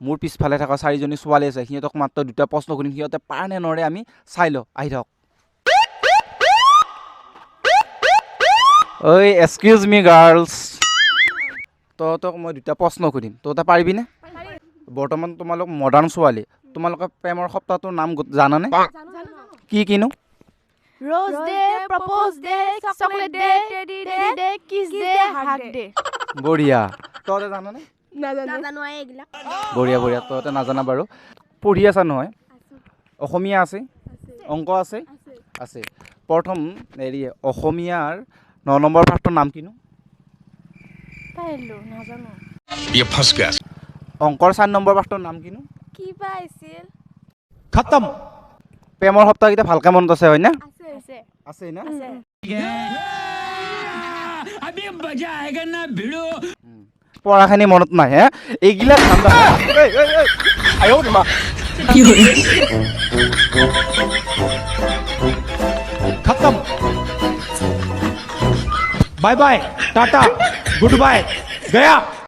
মোৰ পিছফালে থকা চাৰিজনী ছোৱালী আছে, সিহঁতক মাত্ৰ দুটা প্ৰশ্ন সুধিম, সিহঁতে পাৰে নে নৰে আমি চাই লওঁ। আহি থাকক। ঐ, এক্সকিউজ মি গাৰ্লছ, তহঁতক মই দুটা প্ৰশ্ন সুধিম, তহঁতে পাৰিবিনে? বৰ্তমান তোমালোক মডাৰ্ণ ছোৱালী, তোমালোকে প্ৰেমৰ সপ্তাহটোৰ নাম জানানে? কি কিনো? Rose day, propose day, chocolate day, teddy day, kiss day, hug day. বঢ়িয়া। তহঁতে জানানে? নাজানো এইবিলাক। বঢ়িয়া বঢ়িয়া, তহঁতে নাজানা বাৰু। পঢ়ি আছা নহয়? অসমীয়া আছে, অংক আছে? আছে। প্ৰথম হেৰি, অসমীয়াৰ 9 নম্বৰ পাঠটোৰ নাম কিনো? পাৰিলো, নাজানো। ये फंस गया। অংকৰ 4 নম্বৰ পাঠটোৰ নাম কিনো? কি বা আছিল? खत्म। প্ৰেমৰ সপ্তাহকেইটা ভালকৈ মনত আছে, হয়নে? আছে আছে। আছে না? আছে। পঢ়াখিনি মনত নাই হে, এইগিলা ধান্দা। এই, এই, এই। আয়ো মা। खत्म, bye bye, tata, good bye, गया।